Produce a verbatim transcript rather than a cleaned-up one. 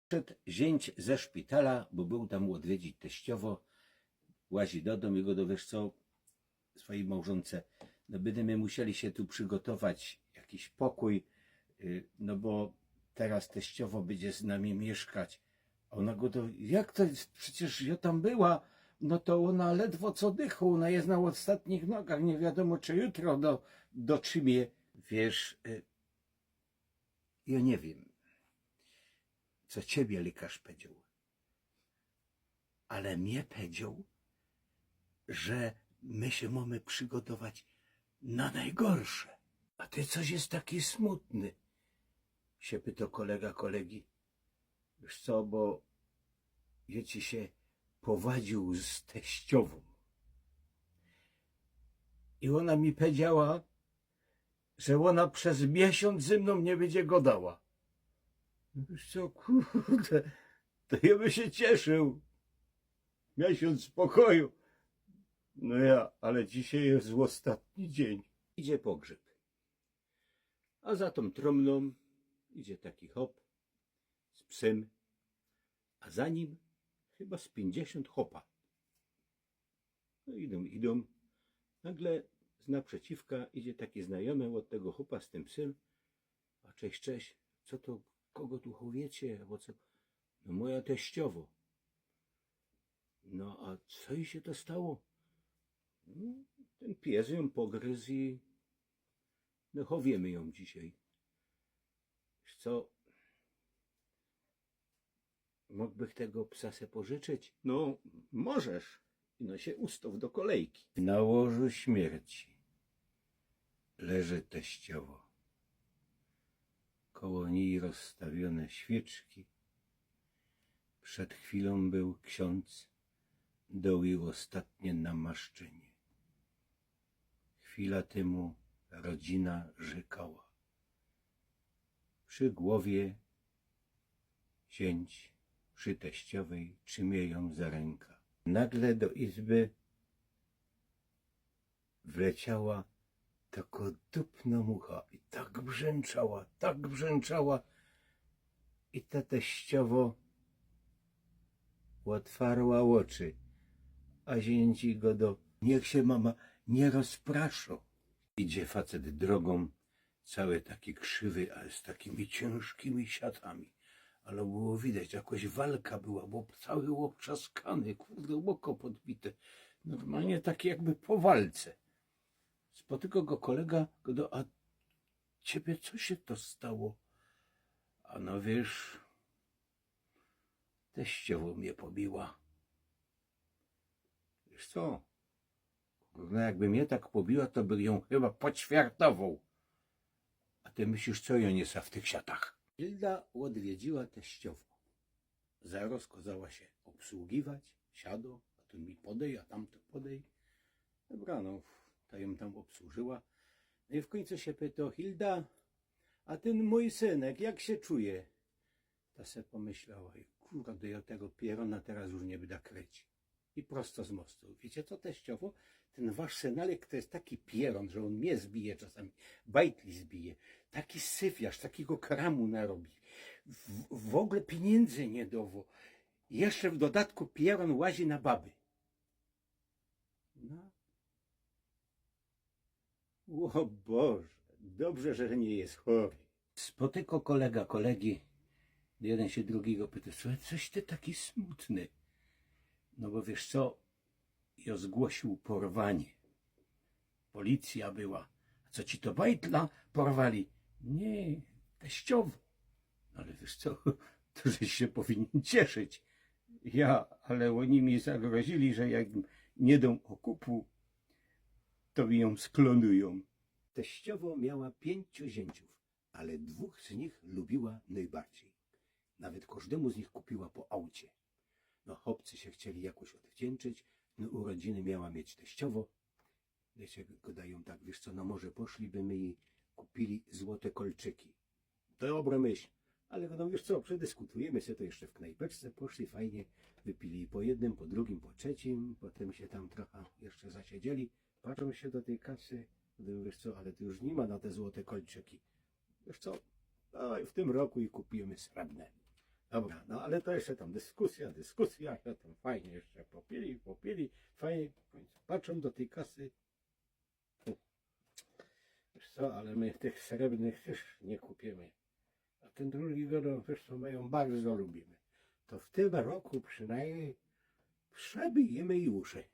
Przed zięć ze szpitala, bo bōł tam ôdwiedzić teściowo, łazi do dōmu i godo: „Wiysz co, swojij małżōnce, no, bydymy musieli sie tu przygotować jakiś pokōj, y, no bo teroz teściowo bydzie z nami miyszkać”. A ôna godo: „Jak to jest? Przecież jo tam była, no to ôna ledwo co dycho, ôna jest na ôstatnich nogach, niy wiadōmo, czy jutro do, dotrzimie”. „Wiysz, y, jo niy wiym, co ciebie lykarz pedzioł, ale mie pedzioł, że my sie mōmy przygotować na nojgorsze. A ty coś jest taki smutny”, sie pyto kolega kolegi. „Wiysz co, bo jo ci sie powadziōł z teściowōm. I ôna mi pedziała, że ôna bez miesiōnc ze mnōm niy bydzie godała”. „Wiysz co, kurde, to jo by sie cieszył. Miesiōnc spokoju. No ja, ale dzisiej jest ôstatni dziyń”. Idzie pogrzyb. A za tōm trumnōm idzie taki chop z psym, a za nim chyba z piyńćdziesiōnt chopa. No idōm, idōm. Nagle z naprzeciwka idzie taki znajōmy ôd tego chopa z tym psym. „A cześć, cześć, co to, kogo tu chowiecie, abo co?” „No, moja teściowo”. „No a co ji sie to stało?” „No, tyn pies jōm pogryz i, no, chowiemy jōm dzisiej”. „Wiysz co, mōgłbych tego psa se pożyczyć?” „No, możesz”. I no sie ustał do kolejki. Na łożu śmierci leży teściowo. Koło nij rozstawiōne świyczki. Przed chwilōm bōł ksiōndz, doł ji ôstatnie namaszczynie. Chwila tymu rodzina rzykała. Przi głowie ziynć przi teściowyj trzimie jōm za rynka. Nagle do izby wleciała tako dupno mucha i tak brzynczała, tak brzynczała. I ta teściowo ôtwarła ôczy, a ziynć ji godo: „Niych sie mama niy rozpraszo”. Idzie facet drogōm, cały taki krzywy, ale z takimi ciynżkimi siatami. Ale było widać, jakoś walka była, bo cały ôbtrzaskany, kurde, ôko podbite. Normalnie taki jakby po walce. Spotyko go kolega, godo: „A ciebie co sie to stało?” „A no wiysz, teściowo mie pobiła”. „Wiysz co? Kurde, jakby mie tak pobiła, to bych jōm chyba poćwiartowoł. A ty myślisz, co jōm jest w tych siatach?” Hilda ôdwiedziła teściowo. Zarŏz kŏzała sie ôbsługiwać, siadŏ, a tu mi podej, a tamto podej. Dobra, no, ta jōm tam ôbsłużyła. No i w kōńcu sie pytŏ: „Hilda, a tyn mōj synek, jak sie czuje?” Ta se pōmyślała: „I kurwa, do jŏ tego pierōna teroz już niy byda kryć”. I prosto z mostu: „Wiycie co, teściowo? Tyn wasz synalek to jest taki pierōn, że ôn mie zbije czasami, bajtli zbije, taki syfiarz, takigo kramu narobi. W, w ôgōle piyniyndy niy dŏwŏ. Jeszcze w dodatku pierōn łazi na baby”. No. „Ô Boże, dobrze, że niy jest chory”. Spotyko kolega kolegi, jedyn sie drugigo pytŏ: „Słuchej, coś ty taki smutny?” „No bo wiysz co, jŏ zgłosił porwanie. Policyjŏ była”. „A co ci to, bajtla porwali?” „Niy, teściowõ”. „No ale wiysz co, to żeś sie powinien cieszyć”. „Ja, ale ôni mi zagrozili, że jak niy dōm ôkupu, to mi jōm sklōnujōm”. Teściowŏ miała piyńciu ziyńciōw, ale dwōch z nich lubiła nojbardzij. Nawet kożdymu z nich kupiła po aucie. No, chopcy sie chcieli jakoś ôdwdziynczyć, no, urodziny miała mieć teściowŏ. No i sie godajōm tak: „Wiysz co, no może poszliby my i kupili złote kolczyki”. „Dobra myśl”. Ale no, „Wiysz co, przedyskutujymy se to jeszcze w knajpeczce”. Poszli, fajnie wypili po jednym, po drugim, po trzecim. Potym sie tam trocha jeszcze zasiedzieli. Patrzōm sie do tyj kasy. „Wiysz co, ale tu już niy ma na te złote kolczyki”. „Wiysz co, dŏwŏj, w tym roku i kupiymy srebrne”. Dobra, no ale to jeszcze tam dyskusja, dyskusja, że tam fajnie jeszcze popili, popili, fajnie, w końcu patrzą do tej kasy. Wiesz co, ale my tych srebrnych też nie kupimy. A ten drugi gŏdŏ, wiesz co, my jã bardzo lubimy. To w tym roku przynajmnij przebijymy i uszy.